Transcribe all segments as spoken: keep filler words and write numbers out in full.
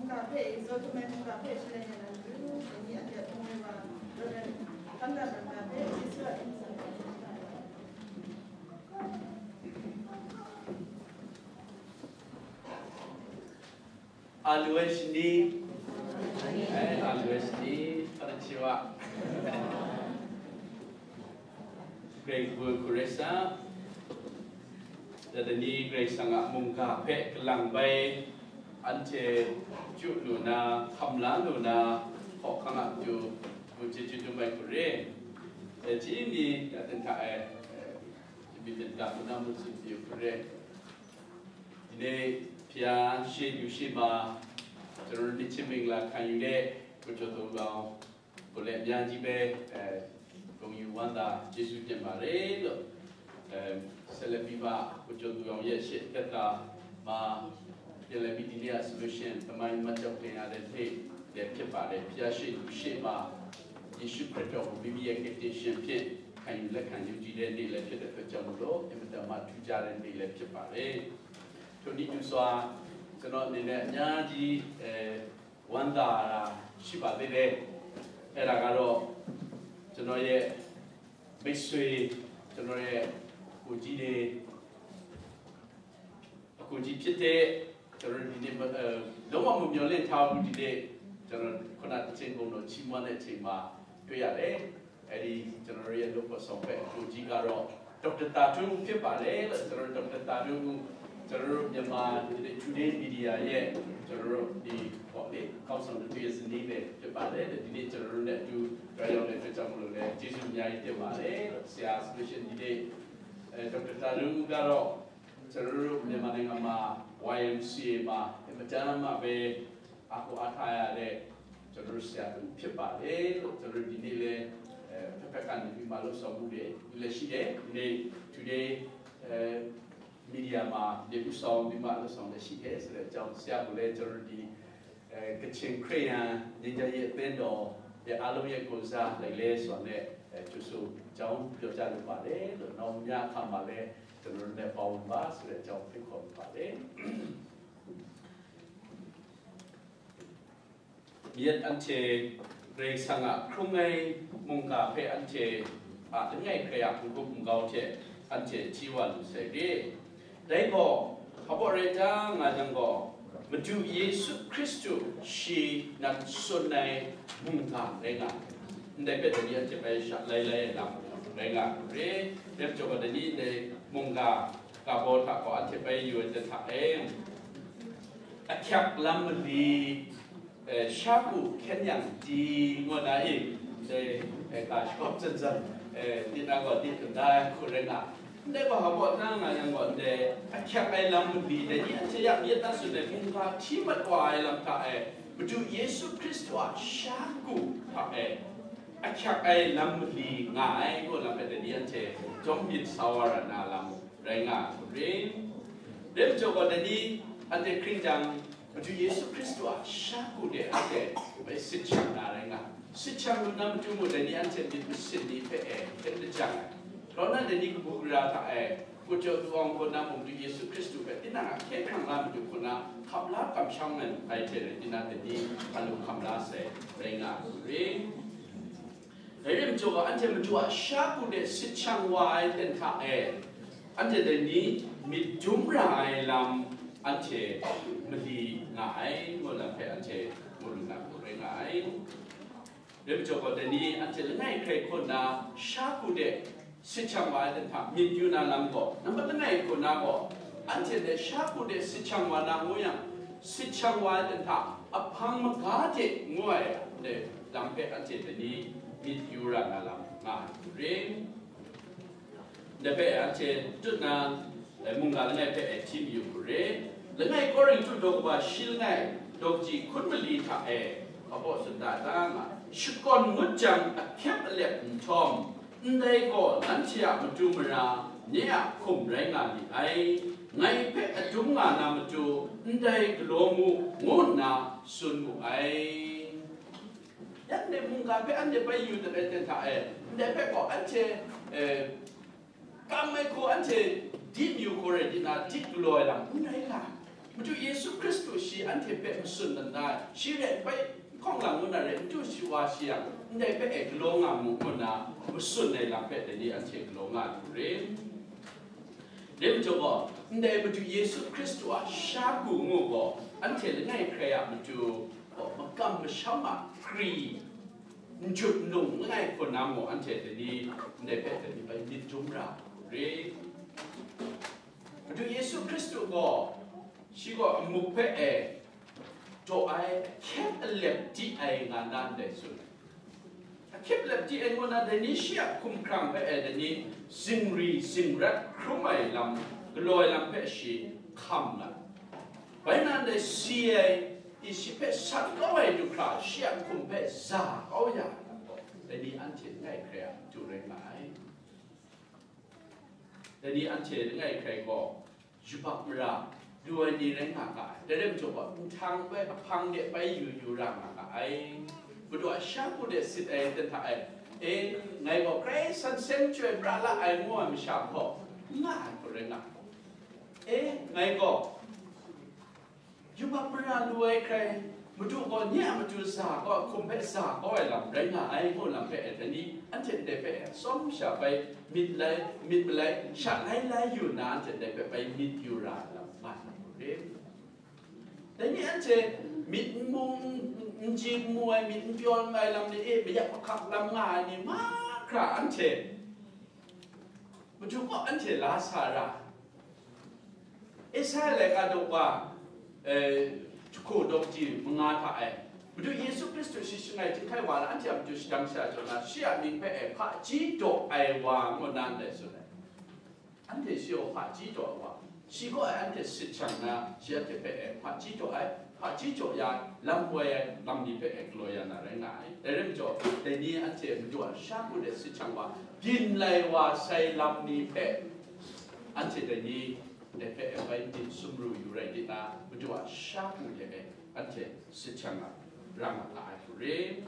Hpe, Exhortment hpe shalai ya na matu, dai ni anhte hpung ai wa, Reverend Kanda Brahma hpe, Yesu a mying hte. Alu ai shani, eh, alu ai shani, Hpadan Shewa. Karai kabu ai hku rai sa, dai ni Karai Kasang a mungga hpe kalang bai, anhte chyu lu na, hkam la lu na, hkawhkam a matu, mung chyeju dum ai hku re. Dai chyeju ni, ya ten hta e, eh, myit mungga hku na mung tsun pyi hku re. Dai ni hpya she du she ma, ကျွန်တော်တို့ နှစ်ချင်းမင်္ဂလာခံယူတဲ့ ကိုကျော်သူအောင် ကိုလည်း အများကြီးပဲ အဲ ဂုဏ်ယူဝမ်းသာ ကျေးဇူးတင်ပါတယ်လို့ အဲ ဆက်လက်ပြီးမှ ကိုကျော်သူအောင်ရဲ့ ရှေ့သက်တာမှာ ပြန်လည်ပြီး ဒီနေ့ကဆိုလို့ရှိရင် သမိုင်းမှတ်ကျောက်တင်ရတဲ့ နေ့လည်းဖြစ်ပါတယ်။ ဘုရားရှင်ရှေ့မှာ ယေရှုခရစ်တော်ကို မိမိရဲ့ ကယ်တင်ရှင်အဖြစ် ခံယူလက်ခံ ယုံကြည်တဲ့ နေ့လည်းဖြစ်တဲ့အတွက်ကြောင့်မို့လို့ အင်မတန်မှ ထူးခြားတဲ့ နေ့လည်းဖြစ်ပါတယ်။ ထိုနည်းတူစွာ ကျွန်တော်အနေနဲ့ အများကြီး အဲ ဝမ်းသာတာ ရှိပါသေးတယ်။ အဲ့ဒါကတော့ ကျွန်တော်ရဲ့ မိတ်ဆွေ၊ ကျွန်တော်ရဲ့ ကိုကြီးတွေ၊ အကိုကြီးဖြစ်တဲ့ ကျွန်တော်တို့ ဒီနေ့ အဲ လုံးဝ မမျှော်လင့်ထားဘူး။ ဒီနေ့ ကျွန်တော် ခုန သီချင်းပုံတော် ချီးမွမ်းတဲ့အချိန်မှာ တွေ့ရတယ်။ အဲ့ဒီ ကျွန်တော်တို့ရဲ့ လုပ်ဖော်ဆောင်ဖက် အကိုကြီးကတော့ ဒေါက်တာ သာထွန်းဦး ဖြစ်ပါတယ်လို့။ ကျွန်တော်တို့ ဒေါက်တာ သာထွန်းဦး၊ ကျွန်တော်တို့ မြန်မာ Today Media ရဲ့ ကျွန်တော်တို့ ဒီ ပေါ့လေ၊ ခေါင်းဆောင်တစ်ဦးရဲ့ ဇနီးသည် ဖြစ်ပါတယ်။ ဒီနေ့ ကျွန်တော်တို့နဲ့အတူ ကြွရောက်တဲ့အတွက်ကြောင့်မို့လို့လည်း ကျေးဇူးအများကြီးတင်ပါတယ်။ ဆရာဆိုလို့ရှိရင် ဒီနေ့ အဲ ဒေါက်တာ သာထွန်းဦး ကတော့ ကျွန်တော်တို့ မြန်မာနိုင်ငံမှာ YMCA မှာ အင်မတန်မှပဲ အားကိုးအားထားရတဲ့ ကျွန်တော်တို့ ဆရာတစ်ဦး ဖြစ်ပါတယ်လို့ ကျွန်တော်တို့ ဒီနေ့လည်း အဲ ဖက်ဖက်ကနေပြီးမှ လုပ်ဆောင်မှုတွေ ပြုလျက်ရှိတယ်။ ဒီနေ့ Today အဲ Media မှာ ဒီနေ့ ဦးဆောင်ပြီးမှ လုပ်ဆောင်လျက်ရှိတယ်ဆိုတဲ့အကြောင်း ဆရာကိုလည်း ကျွန်တော်တို့ ဒီ အဲ ကချင်ခရစ်ယာန် ငြိမ်းချမ်းရေးအသင်းတော်ရဲ့ အားလုံးရဲ့ ကိုယ်စား လိုက်လဲစွာနဲ့ အဲ ကြိုဆိုကြောင်း ပြောကြားလိုပါတယ်လို့ နောက်များအခါမှာလည်း ကျွန်တော်တို့နဲ့ ပါဝင်ပါဆိုတဲ့အကြောင်း ဖိတ်ခေါ်လိုပါတယ်။ Myit anhte Karai Kasang a hkrung ai mungga hpe anhte a langai hkrai a hpung hkrup hpung gau hte anhte hti wa lu sai re. Dai gaw, hpa baw rai ta nga yang gaw, Madu Yesu Hkristu shi nan tsun ai mungga rai nga ai. Ndai hpe dai ni anhte bai sha lai lai ai lam rai nga ai hku re. Dai majaw gaw, dai ni ndai mungga ga baw hta gaw anhte bai yu ai hta e, ahkyak lam mali, eh, sha ku hkyen yang di ngu na i, dai, eh, ga shakawp zan zan, eh, tinang gaw di dun da ai hku rai nga. Ndai gaw hpa baw na nga yang gaw, ndai ahkyak ai lam mali, dai ni anhte ya myit na tsun ai mungga hti mat wa ai lam hta e, Madu Yesu Hkristu a sha ku hta e, ahkyak ai lam mali nga ai ngu lam hpe, dai ni anhte jawm myit sa wa ra na lam rai nga ai hku re. Dai majaw gaw, dai ni anhte hkring jang, Madu Yesu Hkristu a sha ku de anhte bai sit shang na rai nga. Sit shang lu na matu mung, dai ni anhte myit masin ni hpe e hkyen lajang ai. Grau na, dai ni kabu gara hta e, Hku Jaw Tu Aung kaw na mung, Madu Yesu Hkristu hpe tinang a hkye hkrang la matu hku na hkap la kamsham ai hte rai nna, dai ni a lu hkam la sai rai nga ai hku re. Dai rai majaw, anhte Madu a sha ku de sit shang wa ai ten hta e, anhte dai ni myit dum ra ai lam anhte mali nga ai, ngu lam hpe anhte mu lu na hku rai nga ai. Dai majaw gaw, dai ni anhte langai hkrai hkaw na sha ku de sit shang wa ai ten hta myit yu na lam gaw, nambat langai hkaw na gaw, anhte dai sha ku de sit shang wa na ngu yang, sit shang wa ai ten hta ahpang maga de ngu ai, dai lam hpe anhte dai ni myit yu ra na lam nga ai hku re. Dai hpe anhte tut na, eh, mungga langai hpe e hti mayu hku re. Langai Korinhtu daw kaba shi langai, daw kaji hkun mali hta e, hpa baw tsun da ta nga, shakawn ngut jang ahkyep alep nhtawm, ndai gaw nanhte a matu mara, nye a hkum rai nga li ai, ngai hpe adum nga na matu, ndai galaw mu, ngu nna tsun mu ai. Yang dai mungga hpe anhte bai yu dat ai ten hta e, ndai hpe gaw anhte, eh, kam ai hku anhte di mayu hku rai di na, di galaw ai lam n rai nga ai. Madu Yesu Hkristu shi anhte hpe matsun mat na, shi rai bai hkawng lang ngu na rai, madu shi wa shi yang, ndai hpe e galaw nga mu ngu na, matsun ai lam hpe dai ni anhte galaw nga lu re. Dai majaw gaw, ndai Madu Yesu Hkristu a sha ku ngu gaw, anhte langai hkrai a matu gaw, makam masham a hkri, n jut n lung langai hkun na mu, anhte dai ni, ndai hpe dai ni bai myit dum ra lu re. Madu Yesu Hkristu gaw, shi gaw amuk hpe e daw ai, ahkyep alep di ai nga na ndai tsun ai. Ahkyep alep di ai ngu na, dai ni shi a hkumhkrang hpe e, dai ni zingri zingrat hkrum ai lam, galaw ai lam hpe shi hkam nga ai. Bai na ndai si ai, i shi hpe sat kau ai du hkra, shi a hkum hpe za kau ya ai lam gaw, dai ni anhte langai hkrai a matu rai nga ai. Dai ni anhte langai hkrai gaw, yubak mara lu ai ni rai nga ga ai. Dai rai majaw gaw, nhtang bai ahpang de bai yu yu ra nga ga ai. Madu a sha ku de sit ai ten hta e, e, ngai gaw Karai Kasang seng chyoi pra la ai ngu ai masha gaw, n nga ai hku rai nga. E, ngai gaw yubak mara lu ai hkrai, Madu gaw nye a matu za kau, hkum hpe za kau ai lam rai nga ai, ngu lam hpe e, dai ni anhte ndai hpe e, atsawm sha bai myit lai, myit malai, sha lai lai yu nna, anhte ndai hpe bai myit yu ra ai lam nga na re. Dai ni anhte myit n mu, n ji n mu ai, myit n pyaw n ai lam ni e, mayak mahkak lam nga ai ni mahkra anhte Madu kaw anhte la sa ra. Isaya laika daw wa, eh, jahku daw ji manga hta e, Madu Yesu Hkristu shi shangai chyinghkai wa na anhte a matu shadang sha jaw na, shi a mying hpe e hpaji daw ai wa ngu na ndai tsun ai. Anhte shi gaw hpaji daw ai wa, shi kaw e anhte sit shang na, shi anhte hpe e hpaji daw ai, hpaji jaw ya, lam woi ai lam ni hpe e galaw ya na rai nga ai. Dai rai majaw, dai ni anhte Madu a sha ku de sit shang wa, byin lai wa sai lam ni hpe, anhte dai ni dai hpe e bai myit sumru yu rai di na, Madu a sha ku de e anhte sit shang a, ra nga ga ai hku re.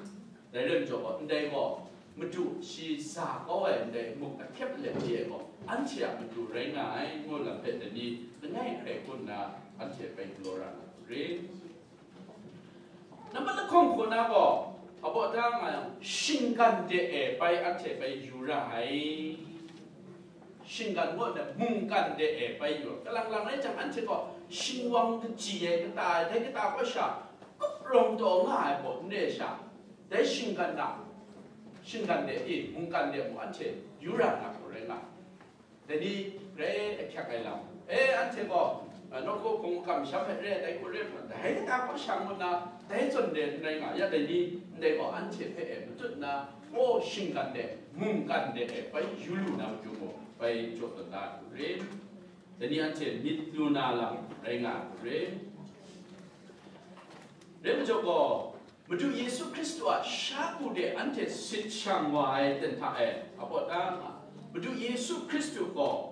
Dai rai majaw gaw, ndai gaw, Madu shi za kau ai ndai muk ahkyep alep di ai gaw, anhte a matu rai nga ai, ngu lam hpe dai ni langai hkrai hku nna anhte bai galaw ra na hku re. Nambat lahkawng hku na gaw, abaw da nga yang, shinggan de e bai anhte bai yu ra ai. Shinggan ngu na mungkan de e bai yu, kalang lang rai jang, anhte gaw shingwang kaji ai kata, dai kata kaw sha, kup rawng taw nga ai baw n re sha, dai shinggan na, shinggan de e, mungkan de mu anhte yu ra na hku rai nga. Dai ni grai ahkyak ai lam. E, anhte gaw, a, nawku hpung makam masham hpe re ai dai hku re, dai kata kaw sha ngu nna, dai zawn de n rai nga, ya dai ni, ndai gaw anhte hpe e matut nna, o, shinggan de, mungkan de e bai yu lu na matu gaw, bai jaw tawn da hku re. Dai ni anhte myit lu na lam rai nga hku re. Rai majaw gaw, Madu Yesu Hkristu a sha ku de anhte sit shang wa ai ten hta e, abaw da nga, Madu Yesu Hkristu gaw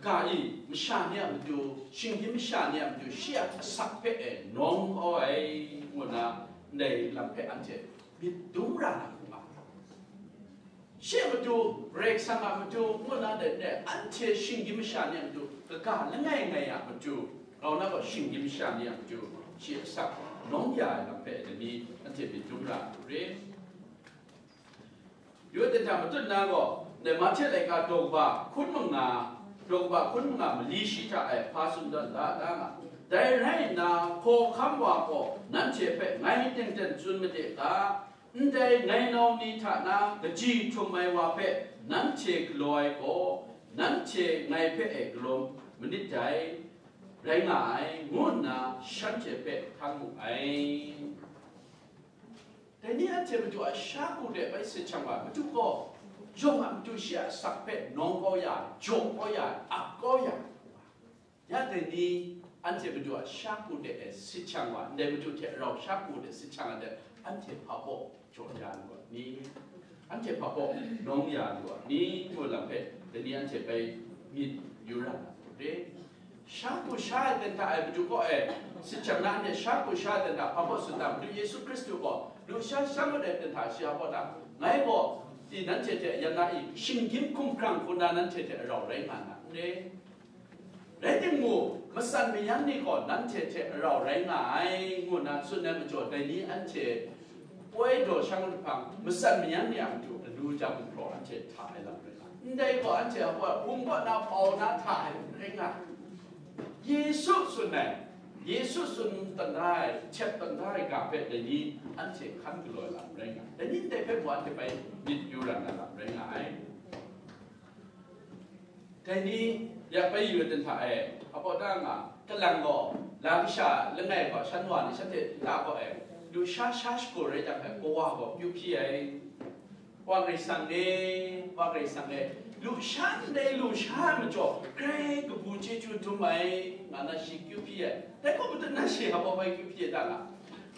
kaga i masha ni a matu, shinggyim masha ni a matu, shi a asak hpe e nawng kau ai, ngu na ndai lam hpe anhte myit dum ra na hku nga. Shi a matu, Karai Kasang a matu, ngu na dai re, anhte shinggyim masha ni a matu, kaga langai ngai a matu, grau na gaw shinggyim masha ni a matu, shi asak nawng ya ai lam hpe dai ni anhte myit dum ra lu re. Yu ten hta matut na gaw, dai Mahte laika daw kaba hkun manga, daw kaba hkun manga mali shi hta e hpa tsun tawn da, da nga. Dai rai nna, hkawhkam wa gaw nanhte hpe ngai teng teng tsun made ga, ndai ngai nau ni hta na kaji htum ai wa hpe nanhte galaw ai gaw, nanhte ngai hpe e galaw manit dai, rai nga ai, ngu nna shanhte hpe htan mu ai. Dai ni anhte Madu a sha ku de bai sit shang wa, Madu gaw yawng a matu shi a asak hpe nawng kau ya, jaw kau ya, ap kau ya. Ya dai ni, anhte Madu a sha ku de e sit shang wa, ndai Madu hte rau sha ku de sit shang ai de, anhte hpa baw jaw ya lu a ni? Anhte hpa baw nawng ya lu a ni? Ngu lam hpe, dai ni anhte bai myit yu ra na hku re. Sha ku sha ai ten hta e Madu kaw e sit shang na, anhte sha ku sha ai ten hta hpa baw tsun ta? Madu Yesu Hkristu gaw lusha sha ngut ai ten hta shi a baw ta? Ngai gaw, i, nanhte hte yan na i, shinggyim hkumhkrang hku na nanhte hte rau rai nga na n re. Rai timung, Matsan mayan ni gaw nanhte hte arau rai nga ai, ngu nna tsun ai majaw, dai ni anhte poi daw shang ai hpang, matsan mayan ni a matu alu jang gumhpraw anhte hta ai lam rai nga ai. Ndai gaw anhte a poi hpung kaw na pau na hta ai rai nga ai. Yesu tsun ai, Yesu tsun dan da ai, htet dan da ai ga hpe dai ni anhte hkan galaw ai lam rai nga ai. Dai ni ndai hpe mung anhte bai myit yu ra na lam rai nga ai. Dai ni ya bai yu ai dan hta e, abaw da nga, kalang gaw, la kasha langai gaw, shan wa ni shanhte nta gaw e, lusha sha shagu rai jang hpe, kawa gaw kyu hpyi ai. Wa Karai Kasang e, Wa Karai Kasang e, lusha ndai lusha ai majaw, grai kabu chyeju dum ai, nga na shi kyu hpyi ai. Dai gaw matu na shi abaw bai kyu hpyi ai ta nga.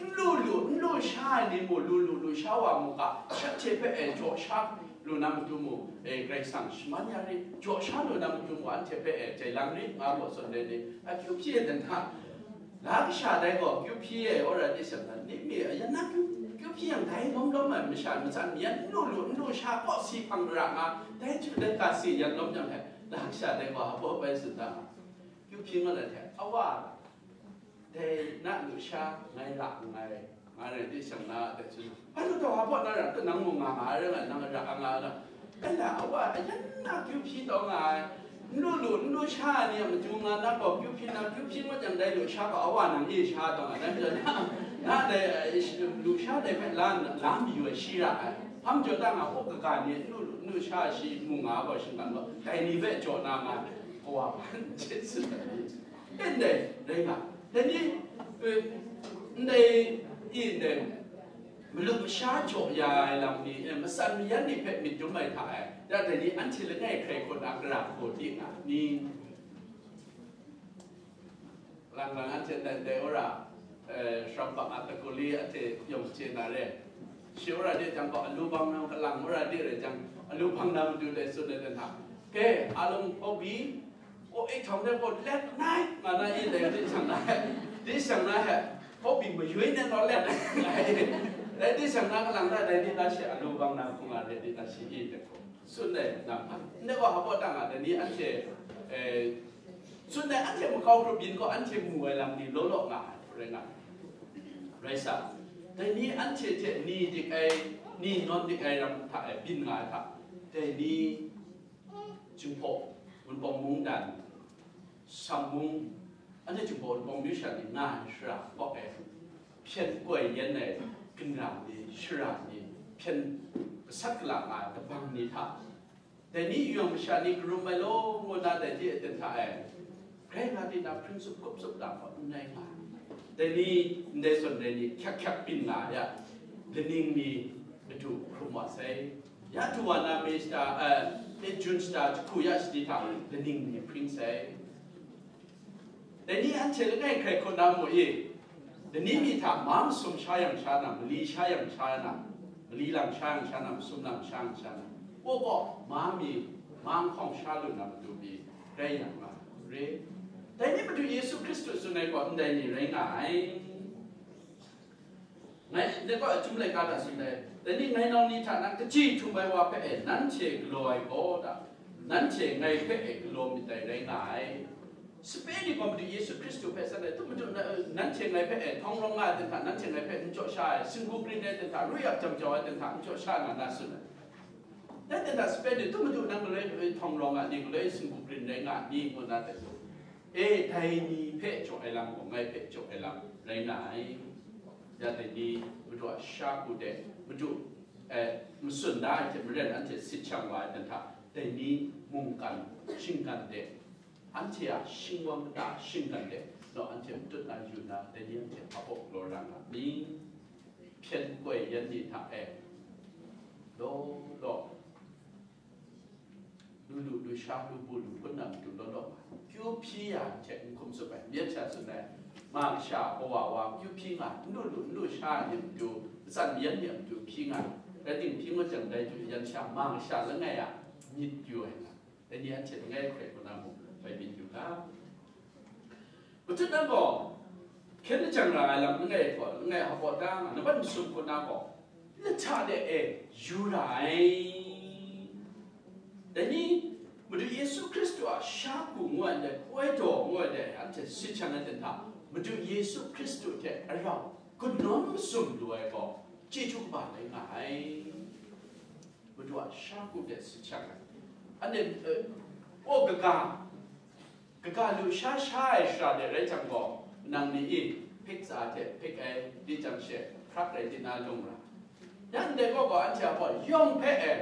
N lu lu, n lu sha ai ni mung, lu lu, lu sha wa mung ga, shanhte hpe e jaw sha lu na matu mung, e, Karai Kasang shaman ya rit, jaw sha lu na matu mung, anhte hpe e jai lang rit, nga gaw tsun ai ni, akyu hpyi ai dan hta, la kasha dai gaw kyu hpyi ai, wora de shang na, ni mi, a yan na kyu, kyu hpyi yang dai lawm lawm ai masha, matsan mi yan, n lu lu, n lu sha kaw si hpang ra nga, dai htu dai ga si yan lawm yang hte, la kasha dai gaw, abaw bai tsun da, kyu hpyi nga na hte, awa, dai na lusha ngai ra nngai, nga rai di shang na, dai tsun. Hpa lu taw, hpa na ra, nang mung nga nga ai rai nga, nang ra nga na. Kala awa, ayan na kyu hpyi taw nga ai. N lu lu, n lu sha ai ni a matu nga na gaw, kyu hpyi na, kyu hpyi ngut yang dai lusha gaw, awa nang e sha taw nga, dai majaw na, na dai, eh, lusha dai hpe la, la mayu ai shi ra ai. Hpa majaw ta nga, u kaga ni, n lu lu, n lu sha ai shi mung nga gaw, shinggan gaw, dai ni hpe jaw na nga, kawa hpan hte tsun ai. Ndai, rai nga. Dai ni, eh, ndai, i ndai, malu masha jaw ya ai lam ni, eh, matsan mayan ni hpe myit dum ai hta e, ya dai ni anhte langai hkrai hkawt na gara hkaw di nga ni? Lang lang anhte ndai, ndai wora, eh, Shrampang a takuli anhte yawng chye na re. Shi wora de jang gaw, alu bang na, kalang wora de re jang, alu bang na matu dai tsun ai dan hta. Ke, alung hpaw bi, Kaw e htawng de gaw let nai, nga na i dai di shang na he, di shang na he, hpaw byin mayoi ne naw let nai, dai di shang na kalang da dai di na she alu bang na hpung a re di na shi i de gaw, tsun dai na hpa, ndai gaw hpa ta nga dai ni anhte, eh, tsun dai anhte makau hkrup yin gaw anhte mu ai lam ni law law nga ai, rai nga ai. Rai sa, dai ni anhte hte ni dik ai, ni nawn dik ai ram hta e byin nga ai hta, dai ni Jinghpaw, Wunpawng mungdan, Sam mung, anhte Jinghpaw Wunpawng myu sha ni nga ai shara kaw e, hpyen koi yen ai ginra ni, shara ni, hpyen gasat gala nga ai kabang ni hta, dai ni yu yang masha ni karum ai law, ngu na dai hte aten hta e, grai nga di na hpring tsup hkup tsup da hpaw n rai nga ai. Dai ni, ndai zawn dai ni, hkyak hkyak byin nga ai a, laning ni madu hkrum wa sai. Ya du wa na May shata, eh, June shata jahku ya shani hta laning ni hpring sai. Dai ni anhte langai hkrai hkawt na mu i, dai ni mi hta ma masum sha yang sha na, mali sha yang sha na, mali lang sha yang sha na, masum lang sha yang sha na, kaw kaw ma mi, ma nhkawng sha lu na matu mi rai yang nga re. Dai ni Madu Yesu Hkristu tsun ai gaw ndai ni rai nga ai. Ngai, ngai gaw a chyum laika hta tsun ai, dai ni ngai nau ni hta na kaji htum ai wa hpe e, nanhte galaw ai gaw da, nanhte ngai hpe e galaw myit dai rai nga ai. Sape ni gaw Madu Yesu Hkristu hpe san ai, tu madu na, nanhte ngai hpe e htawng rawng nga ai hta, nanhte ngai hpe n jaw sha ai, singgu grin ai hta, ru yak jam jau ai hta, n jaw sha nga na tsun ai. Dai hta sape ni, tu madu nang galoi galoi htawng rawng nga ni, galoi singgu grin rai nga ni, ngu na dai. E, dai ni hpe jaw ai lam gaw, ngai hpe jaw ai lam rai nga ai. Ya dai ni, Madu a sha ku de, Madu, eh, matsun da ai hte maren anhte sit shang wa ai dan hta, dai ni mungkan, shinggan de, anhte a shingwang kata shinggan de, naw anhte matut na yu na, dai ni anhte hpa hpaw galaw ra nga ni? Hpyen koi yan ni hta e, law law, lu lu, lu sha, lu bu, lu hpun na matu law law nga, kyu hpyi ya hte n hkum tsup ai, myit sha tsun ai, ma kasha, kawa wa, kyu hpyi nga, n lu lu, n lu sha ai ni matu, matsan mayan ni a matu hpyi nga, rai timung hpyi ngut jang, dai htu yan sha, ma kasha langai a myit yu ai nga, dai ni anhte langai hkrai hkawt na mung, bai myit yu ga. Matut nang gaw, hkyen lajang ra ai lam langai hpaw, langai hpaw ta nga, nambat masum hku na gaw, lahta de e yu ra ai. Dai ni, Madu Yesu Hkristu a sha ku ngu ai ndai, poi daw ngu ai ndai, anhte sit shang ai ten hta, Madu Yesu Hkristu hte arau kanawn masum lu ai gaw, chyeju kaba rai nga ai. Madu a sha ku hte sit shang ai. Anhte, eh, aw kaga, kaga lusha sha ai shara de rai jang gaw, nang ni i, hpik tsa hte hpik ai, di jang she, hkrak rai di na lung ra. Yan de gaw gaw, anhte a gaw, yawng hpe e,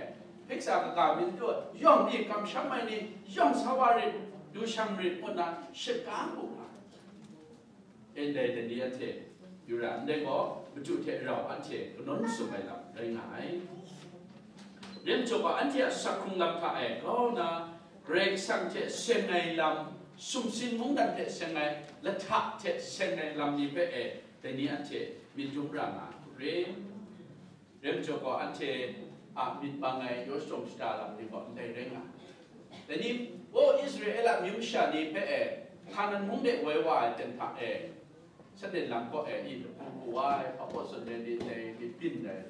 hpik tsa kaga mi n du, yawng ni kamsham ai ni, yawng sa wa rit, du shang rit, ngu nna shaka mu nga. Ndai dai ni anhte yu ra, ndai gaw, madu hte rau anhte kanawn sum ai lam rai nga ai. Rim jaw gaw, anhte a sak hkrung lam hta e grau nna, Karai Kasang hte seng ai lam, sumsing mungdan hte seng ai, lahta hte seng ai lam ni hpe e, dai ni anhte myit dum ra nga ai hku re. Rim jaw gaw, anhte a myit mang ai yaw shadawn shada lam ni gaw ndai rai nga. Dai ni, o Israela amyu masha ni hpe e, Hkanan mung de woi wa ai ten hta e, Shanhte lam kaw e, i lapu pu wa ai, hpa pawt zawn ai myit dai, myit byin dai.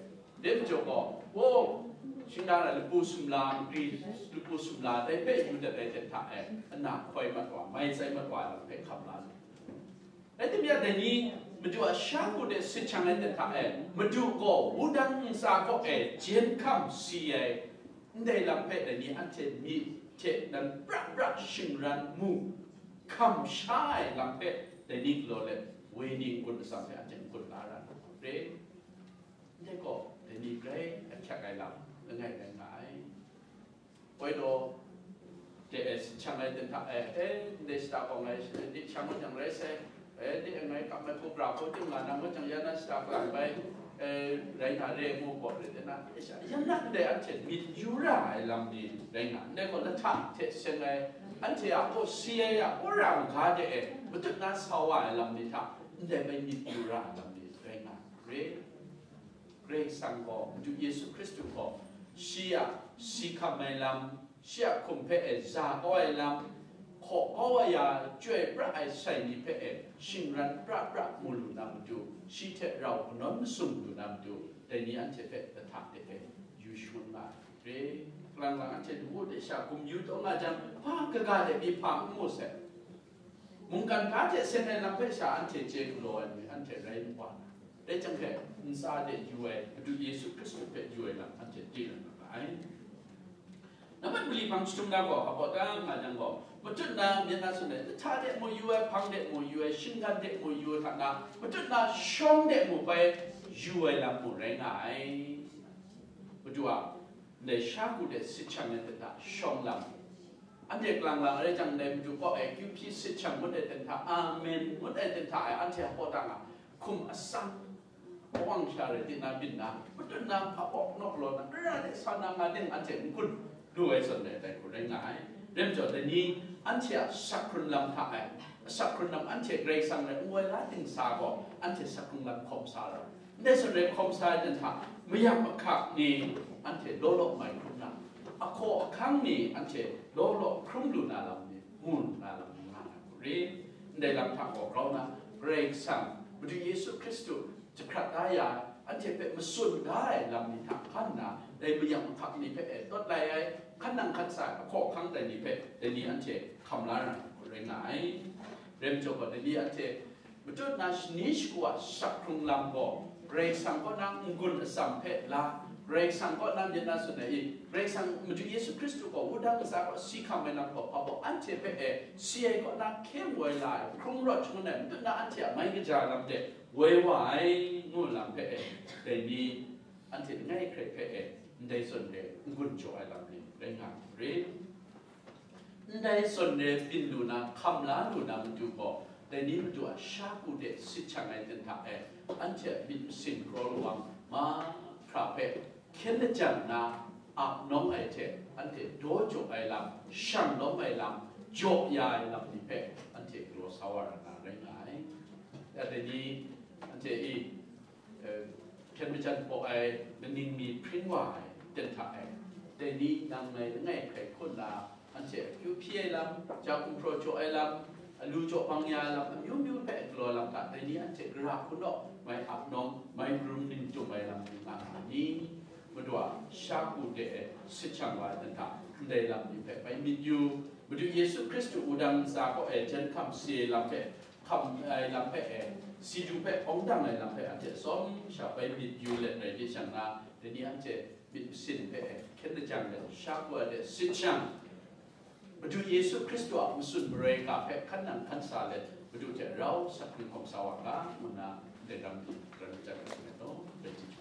Dai majaw gaw, o, shinggan ai lapu sumla, magri lapu sumla, dai hpe yu dat ai ten hta e, ana hkoi mat wa, mai tsai mat wa ai lam hpe hkam la lu. Rai timung, dai ni Madu a sha ku de sit shang ai ten hta e, Madu gaw wudang ntsa kaw e jen hkam si ai, ndai lam hpe dai ni anhte myit hte nan pra pra shingran mu, hkam sha ai lam hpe dai ni galaw let, wenyi n-gun atsam hpe anhte n-gun la ra na re. Ndai gaw, dai ni grai ahkyak ai lam langai rai nga ai. Woi law, de e, sit shang ai ten hta e, e, ndai shata hkawng ai, di shang wa jang rai sai, e, di e, ngai kap mai hku, bra hku, ting nga na, ngut jang ya na shata hkawng bai, e, rai na re, ngu gaw re, de na, e, sha, yan na ndai anhte myit yu ra ai lam ni rai nga, ndai gaw lahta hte seng ai, anhte a, o, si ai a, wora ga de e, matut na sa wa ai lam ni hta, ndai bai myit yu ra ai lam ni rai nga, re. Karai Kasang gaw, Madu Yesu Hkristu gaw, shi a si hkam ai lam, shi a hkum hpe e za kau ai lam, hkaw kau ai ya, chyoi pra ai sai ni hpe e shingran pra pra mu lu na matu, shi hte rau kanawn masum lu na matu, dai ni anhte hpe lahta de e yu shangun nga ai. Re, kalang lang anhte lawu de sha gumyu taw nga jang, hpa kaga de pyi hpa n mu sai. Mungkan hkra hte seng ai lam hpe sha anhte chye galaw ai ni anhte rai n wa na, dai jang hte ntsa de yu ai Madu Yesu Hkristu hpe yu ai lam anhte chye na nga ai. Nambat mali hpang chyahtum na gaw, hpa gaw ta nga jang gaw, matut na myit na tsun ai, lahta de mu yu ai, hpang de mu yu ai, shinggan de mu yu ai hta na, matut na shawng de mu bai yu ai lam mung rai nga ai. Madu a ndai sha ku de sit shang ai hta shawng lam, anhte kalang lang rai jang, ndai Madu kaw e kyu hpyi sit shang ngut ai ten hta, amen ngut ai ten hta e, anhte a hpaw ta nga, hkum atsam, awang sha rai di na byin na, matut na hpa baw naw galaw na, ra de sa na nga ding anhte n-gun lu ai zawn rai tai hku rai nga ai. Rim jaw, dai ni anhte a sak hkrun lam hta e, sak hkrun lam anhte Karai Kasang rai n woi la ting sa gaw, anhte sak hkrun lam hkawm sa ra. Ndai zawn rai hkawm sa ai ten hta, mayam mahkak ni anhte law law mai hkrum na, ahkaw ahkang ni anhte law law hkrum lu na lam ni, mu lu na lam ni nga na hku re. Ndai lam hta gaw grau na, Karai Kasang, Madu Yesu Hkristu jahkrat da ya, anhte hpe matsun da ai lam ni hta hkan nna, dai mayam mahkak ni hpe e tawt lai ai, hkan nang hkan sa ai, ahkaw ahkang dai ni hpe, dai ni anhte hkam la na hku rai nga ai. Rim jaw gaw, dai ni anhte matut na shani shagu a sak hkrung lam gaw, Karai Kasang kaw na n-gun atsam hpe la, Karai Kasang kaw na myit na tsun ai i, Karai Kasang Madu Yesu Hkristu gaw wudang ntsa kaw si hkam ai lam gaw, hpa gaw anhte hpe e si ai kaw na hkye woi la ai, hkrung rawt shangun ai, matut na anhte a mai kaja lam de woi wa ai, ngu lam hpe e, dai ni anhte langai hkrai hpe e, ndai zawn de n-gun jaw ai lam ni rai nga ai hku re. Ndai zawn re byin lu na, hkam la lu na matu gaw, dai ni matu a sha ku de sit shang ai ten hta e, anhte a myit masin kraw lawang mahkra hpe hkyen lajang na, ap nawng ai hte anhte daw jaw ai lam, shang lawm ai lam, jaw ya ai lam ni hpe anhte galaw sa wa ra na rai nga ai. Ya dai ni anhte i, eh, hpyen majan paw ai kaning mi hpring wa ai ten hta e, dai ni nang ngai langai hkrai hkun na, anhte akyu hpyi ai lam, ja gumhpraw jaw ai lam, alu jaw bang ya ai lam, amyu myu hpe galaw lam hta, dai ni anhte gara hku naw mai ap nawng, mai karum ning tum ai lam ni nga nga ni? Madu a sha ku de e sit shang wa ai hta, ndai lam ni hpe bai myit yu. Madu Yesu Hkristu wudang ntsa kaw e jan hkam si ai lam hpe, hkam ai lam hpe e, si du hpe hpawng dang ai lam hpe anhte tsawm sha bai myit yu let rai di shang na, dai ni anhte myit masin hpe e hkyen lajang let sha ku ai de sit shang, Madu Yesu Hkristu a matsun marai ga hpe hkan nang hkan sa let, Madu hte rau sak hpring hkawm sa wa ga, ngu nna ndai lam ni ran jan ai law, bai chyeju.